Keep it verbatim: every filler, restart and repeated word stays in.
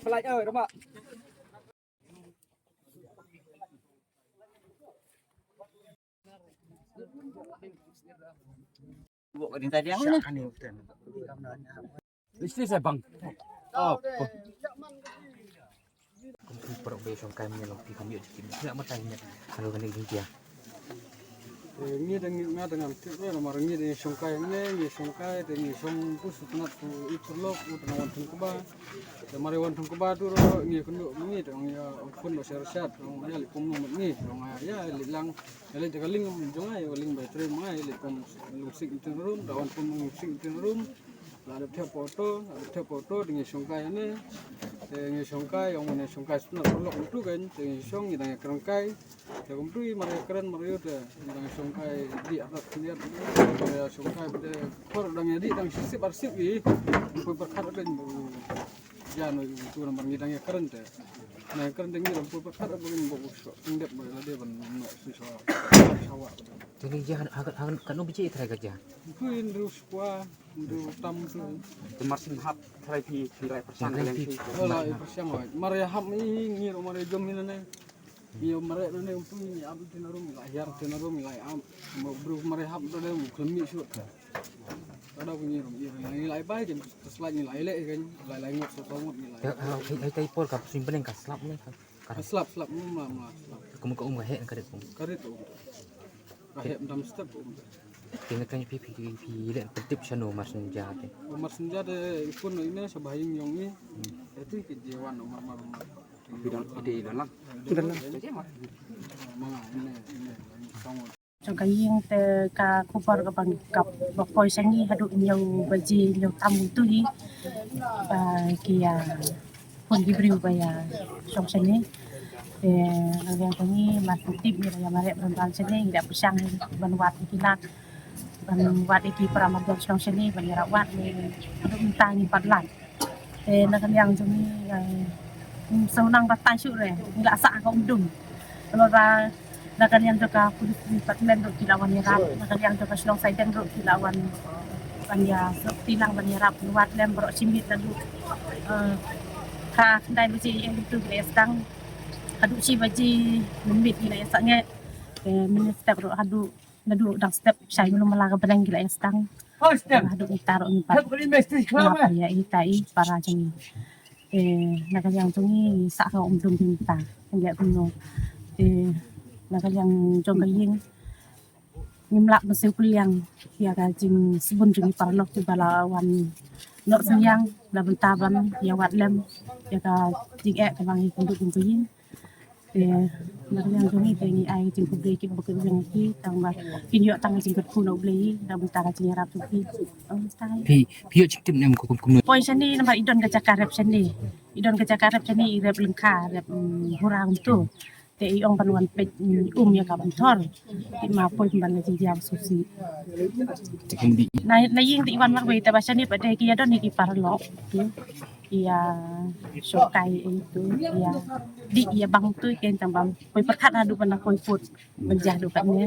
Like, oh, Rama. Mesti saya bang. Oh. Kum kum parok be shong kai mnya long pi kam yo jikim. Ya mata mnya. Halo kane jingkia. Ngi dang ngi nga dang am tip re mar ngi dang shong kai ne ngi shong kai dang ngi shong pu sutnat pu i parlok u dang wan thung kba. Te mar wan thung kba tu ro ngi kun do ngi dang ya kun do ser sat dang ya li kum ngi dang ya li lang ya li te ka ling jong ai ling bai tre ma ya li kum lungsik tin rum da wan kum lungsik tin rum. La dep thep auto, la dep thep auto dang ngi shong kai ne. Te ngi shong kai ong ne shong kai sutnat parlok tu kan te ngi shong ngi dang ya krang kai. Te kumtu i mar kren mar yu te dang shong kai di atat senior te mar shong kai te por dang di dang sip ar sip i. Poi perkhat dang bu jan wi tu namar ngi dang kren te. Na kren dang ngi dang poi perkhat dang bu bu so. Ngi dep ba la de ban no si so. Sawa. Jadi ja hagan hagan kan ubi ci trai ka ja. Ku in ru skwa, in ru tam tu. Te mar sin hap trai pi pi rai persang ka leng si. Ola i persang wa. Mar hap i ngi ro mar jom ina ne. Ngi mare na ne umpu ngi am tin rum ngi la hiar tin rum ngi la am. Mo bru mare hap da de mu klem mi sut. Kada ku ngi rum ngi la bai kin keslai ngi la ile kan la la ngut so so ngut ngi la. Ai tai por ka sin beneng ka slap ne ka. Slap slap mu ma ma slap. Ka mu ka um ka he ka de kum. Ka de kum. Ka he dam step um. Kene kan pi pi pi le tip shano mar senja te. Mar senja de ikun ine sa bahing yong i. Itu ke jewan mar mar mar. Pidon ati dalam. Dalam. Jong ka ïing te ka khubor ka bang ka ba poi sha ngi haduh hynñiew baje hynñiew tam tu hi. Ba ki ïa pun ki briew ba ïa shong shane. Te nga ïa ka ngi mar tip ngi ïa mareh ban ban shane ngi da pyrshang ban wad ki lak ban wad ki para marjan shong shane ban ïa rawat ne haduh mynta ngi pat lak. Te na ka liang jong ngi, eh, um, sa nang ba tai shuh re, ngi la sah ka um dum. Namar ba na ka liang jong ka police department ruh ki la wan ïarap, na ka liang jong ka Shillong Saideng ruh ki la wan ban ïa sop tilang ban ïarap, wad lem baroh shi miet la duh. Eh, ka khyndai baje ïa tu ki la ïa sdang. Haduh shi baje mynmiet ki la ïa sah ngeh. Eh, mynstep ruh haduh Naduh dang step shai mulu mala ka bneng ki la ïa sdang. Haduh mynta ruh ngim pat ngap ïa ita i para jong ngi. Te na ka liang jong ngi sah ka um dum mynta. Ngi ïa kumno. Te na ka liang jong ka ïing ngim lah ban siew pynliang ïa ka jingsbun jong ngi paralok kiba la wan noh synñiang na bynta ban ïa wad lem ïa ka jingeh kaba ngi kynduh kum ka ïing. Te na ka liang jong ngi te ngi ai jingkhublei ki ba ki ïeng ki tang ba kin ïoh tang jingkyrkhu na U Blei na bynta ka jingïarap jong ki. Phi phi ïoh jingtip ne em kum kum. Poi shane namar i don ka jaka rep shane. I don ka jaka rep shane i rep lyngkha rep, mm, hura kumtu. Te i ong ban wan peit, mm, um ïa ka ban thor. Te ma poi ban la jingjia ba susi. Na na ïing te i wan marwei te ba shane ba dei ki ïa don ïa ki paralok. Ki ïa shongkai ïa itu ïa dih ïa bang tu ken tang bam poi pyrkhat haduh ban la poi put ban jah duh kat ne.